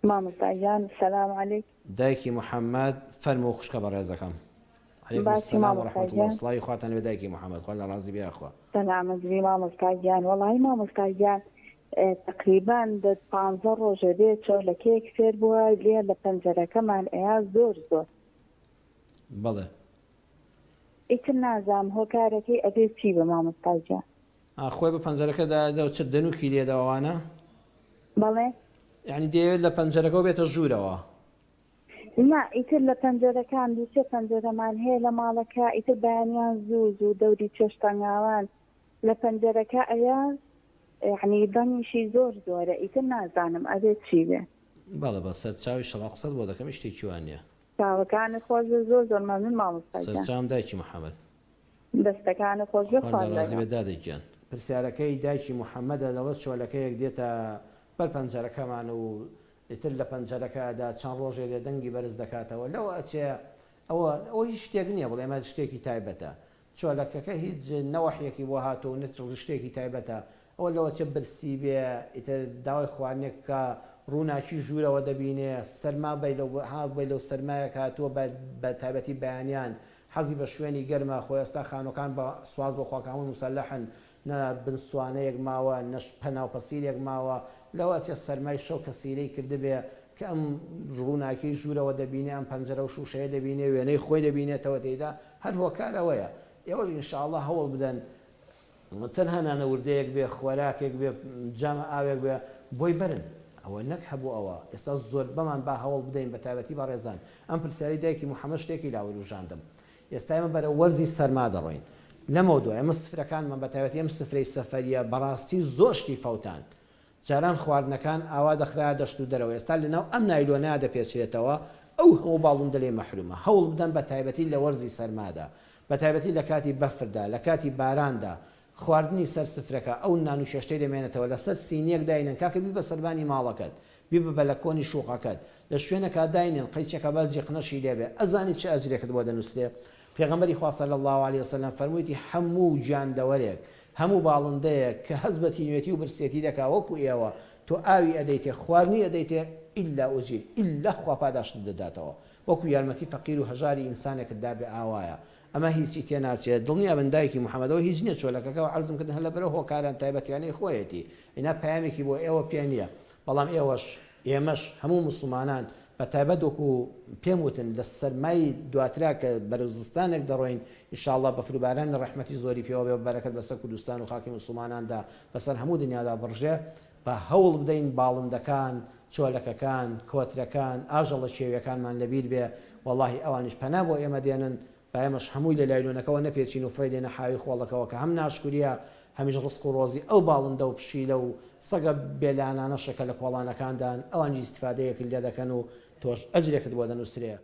مامۆستا گیان سلام علیک. دایکی محمد فەرموو خوشکە بەڕێزەکەم. علیکم باسی السلام و مامۆستا رحمة اللە گیان. سڵاوی خواتان لێبێ دایکی محمد خوا لە ڕازی بێ یاخوا. سەلامەت بی مامۆستا گیان وەڵایی مامۆستا گیان تەقریبەن دە پانزە ڕۆژە بێ چۆلەکەیەک فێر بووە لێ لە پەنجەرەکەمان ئەیا زۆر زۆر. بەڵێ. ئیتر نازام هۆکارەکەی ئەبێ چی بێ مامۆستا گیان. ئا خۆی بە پەنجەرەکە دا دەو چ دەنوکی لێدەوە ئەوانە؟ بەڵێ. یانی دەیەوێت لە پەنجەرەکەوە بێتە ژوورەوە؟ نا ئیتر لە پەنجەرەکان دوو سێ پەنجەرەمان هەیە لە ماڵەکە ئیتر بەیانیان زوو زوو دەوری چێشتەنگاوان لە پەنجەرەکە ئەیا یەعنی دەنگیشی زۆر زۆرە ئیتر نازانم ئەبێ چی بێ. بەڵێ بە سەر چاوی شەڵا قسەت بۆ دەکەم هیچ شتێکی وا نیە. چاوەکانت خۆش بێ زۆر زۆر مەمنون مامۆستا گیان. سەرچاوم دایکی محمد. دەستەکانت خۆش بێ خوات خوات لە ڕازی لەگەڵ. بێت دادە گیان. پرسیارەکەی دایکی محمدە دەڵێت چۆلەکەیەک دێتە بەر پەنجەرەکەمان و ئیتر لە پەنجەرەکە ئەدا چەند ڕۆژێ لێ دەنگی بەرز دەکاتەوە لەوە ئەچێ ئەوە ئەوە هیچ شتێک نیە بڵێ ئەمە شتێکی تایبەتە چۆلەکەکە هیچ نە وەحیەکی بۆ هاتووە و نە شتێکی تایبەتە ئەوە لەوە چێ برسی بێ ئیتر داوای خواردنێک بکا ڕووناکی ژوورەوە دەبینێ سەرما بەی لەو ها بەی لەو سەرمایەک هاتووە بە بە تایبەتی بەیانیان حەزی بە شوێنی گەرمە خۆ ئێستا خانووەکان بە سوپاس بۆ خوا کە هەمووی موسەلەحن نە بن سوانەیەک ماوە نە پەنا و پەسیلێک ماوە لەوە ئەچێ سەرمای شەو کەسیرەی کردبێ کە ئەم ڕووناکیەی ژوورەوە دەبینێ ئەم پەنجەرە و شووشەیە دەبینێ وێنەی خۆی دەبینێتەوە تێیدا هەر هۆکار ئەوەیە ئێوەش ان شاء اللە هەوڵ بدەن تەنها نانە وردەیەک بێ خۆراکێک بێ جامە ئاوێک بێ بۆی بەرن ئەوە نەک هەبوو ئەوە ئێستا زۆربەمان با هەوڵ بدەین بە تایبەتی بەڕێزان ئەم پرسیارەی دایکی محمد شتێکی لا وروژاندم ئێستا ئێمە بەرەو وەرزی سەرما دەڕۆین لەمەودوا ئێمە سفرەکانمان بە تایبەتی ئەم سفرەی سەفەریە بەڕاستی زۆر شتی فەوتاند جاران خواردنەکان ئاوا دەخرایە دەشت و دەرەوە ئێستا لەناو ئەم نایلۆنەیا دەپێچرێتەوە ئەو هەموو باڵندە لێی مەحرومە هەوڵ بدەن بە تایبەتی لە وەرزی سەرمادا بە تایبەتی لە کاتی بەفردا لە کاتی باراندا خواردنی سەر سفرەکە ئەو نان و چێشتەی دەمێنێتەوە لەسەر سینیەک داینێن کاکە بیبە سەربانی ماڵەکەت بیبە بەلەکۆنی شوقەکەت لە شوێنەکا داینێن قەیچەکە با جیقنەشی لێبێ ئەزانی چ ئەجرێکت بۆ دەنوسرێ پێغەمبەری خوا صلی اللە علیە وسلم فەرموویەتی هەموو گیاندەوەرێک هەموو باڵندەیەک کە هەست بە تینوێتی و برسێتی دەکا وەکو ئێوە تۆ ئاوی ئەدەیتێ خواردنی ئەدەیتێ الا اجیر الا خوا پاداشتت دەداتەوە وەکو یارمەتی فەقیر و هەژاری ئینسانێکت دابێ ئاوایە ئەمە هیچی تێناچێ دڵنیابن دایکی محمد ئەوە هیچ نیە چۆلەکەکە عەرزم کردن هەر لەبەرئەو هۆکارە تایبەتیانەی خۆیەتی ئینا پەیامێکی بۆ ئێوە پێ نیە بەڵام ئێوەش ئێمەش هەموو موسڵمانان بە تایبەت وەکو پێم وتن لە سەرمای دواترا کە بەرەو زستانێک دەڕۆین ان شاء اللە بەفر و بارانی ڕەحمەتی زۆری پێوە بێ و بەرەکەت بەسەر کوردستان و خاکی موسڵماناندا بەسەر هەموو دنیادا بڕژێ با هەوڵ بدەین باڵندەکان چۆلەکەکان کۆترەکان ئاژەڵە کێویەکانمان لەبیر بێ وەڵاهی ئەوانیش پەنا بۆ ئێمە دێنن با ئێمەش هەمووی لە لایلۆنەکەوە نەپێچین و فڕێی دێنە حاوی خۆڵەکەوە کە هەم ناشکوریە هەمیش ڕزق و ڕۆزی ئەو باڵندە و پشیلە و سەگە بێ لانانەشە کە لە کۆڵانەکاندان ئەوانیش ئیستفادەیەکت لێدەکەن و تۆش ئەجرێکت بۆ دەنوسرێ.